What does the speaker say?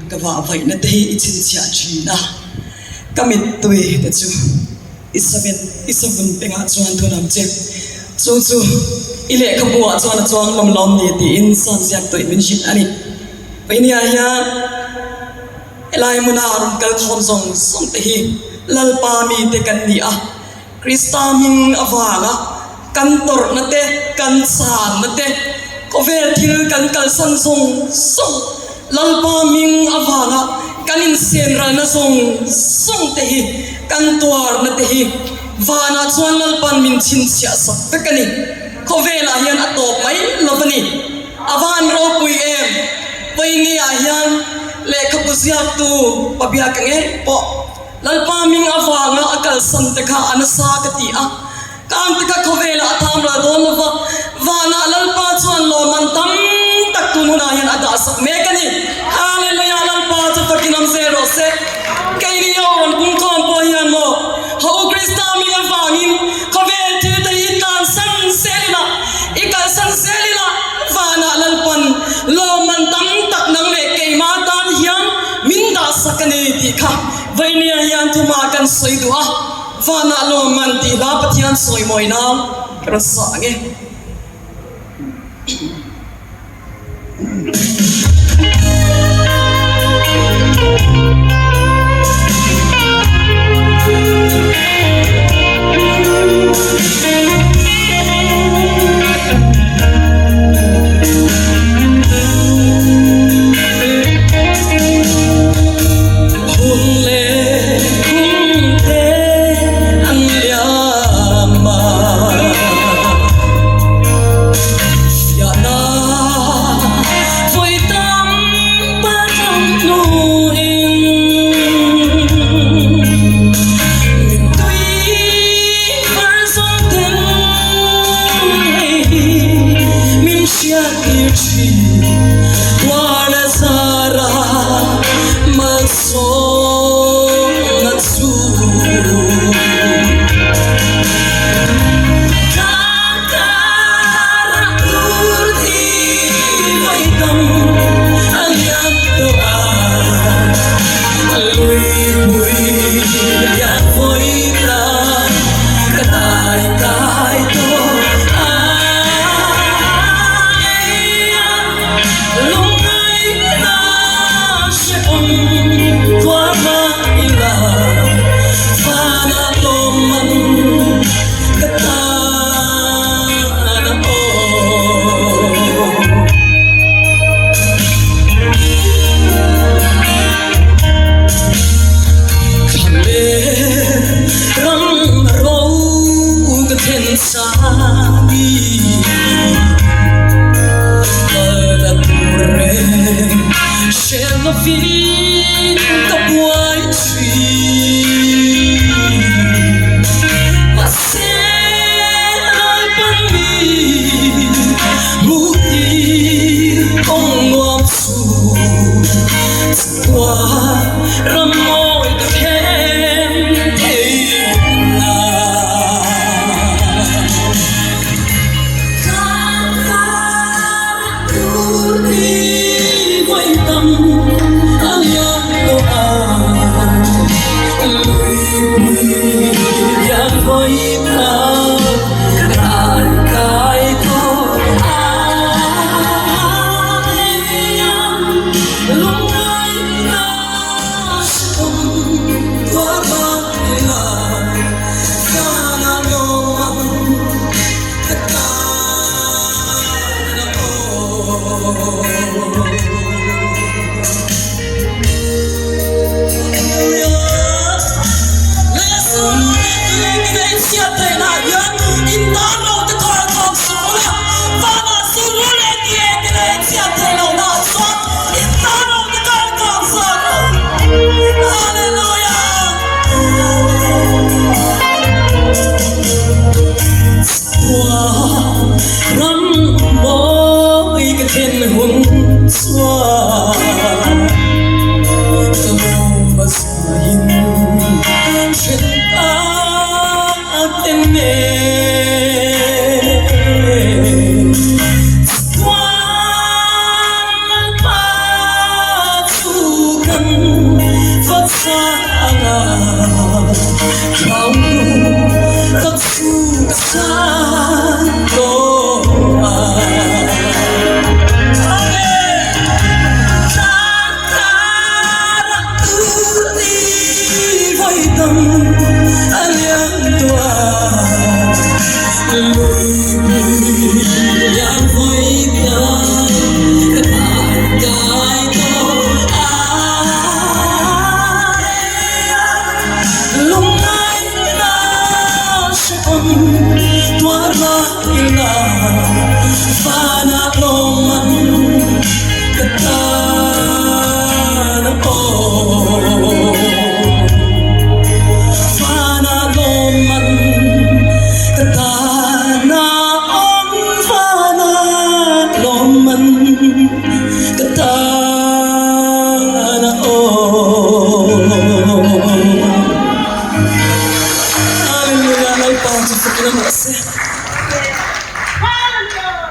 Ka vahvaihna te hi i chhinchhiah thin a, ka mittui te chu i saven i savun pengah chuan thun ang che. Chu chu i lehkhabu ah chuan a chuang lawm lawm ni tiin Sam ziak tawih min hrilh a ni. Painia hian helai hmuna rawn kal khawm zawng zawng te hi Lalpa mite kan ni a. Krista hming avanga kan tawrhna te, kan channa te, khawvel thil kan kalsan zawng zawng, Lalpa hming avanga kan insenralna zawng zawng te hi, kan tuarna te hi vanah chuan Lalpan min chhinchhiah sak vek a ni. Khawvelah hian a tawp mai lo a ni. A van ropui em? Pawiniah hian lehkhabu ziaktu Pabiaka ngei pawh Lalpa hming avanga a kalsan te kha a nasa ka ti a, kang te kha khawvelah a tham ral dawn lova, vanah Lalpa chuan lawmman tam tak tun hunah hian a dahsak mek a ni. Hallelujah Lalpa chu fakin awm zel rawh se. Keini ho rawn pungkhawm pawh hian maw Ho U Krista hming avangin khawvel thil te hi i tlansan zel ila, i kalsan zel ila, vanah Lalpan lawmman tam tak nang leh keimah tan hian Min dahsak a ni tih kha Vainia hian thuma kan sawi duh a, vanah lawmman tih hla Pathian sawi mawi nan ka rawn sah ang e. Hun leh kum te an liam a, fiahna vawi tam patlang hnuin mittui far zawng ten hei hi min hriattir thin. Lalpa chu fakin a rawh se.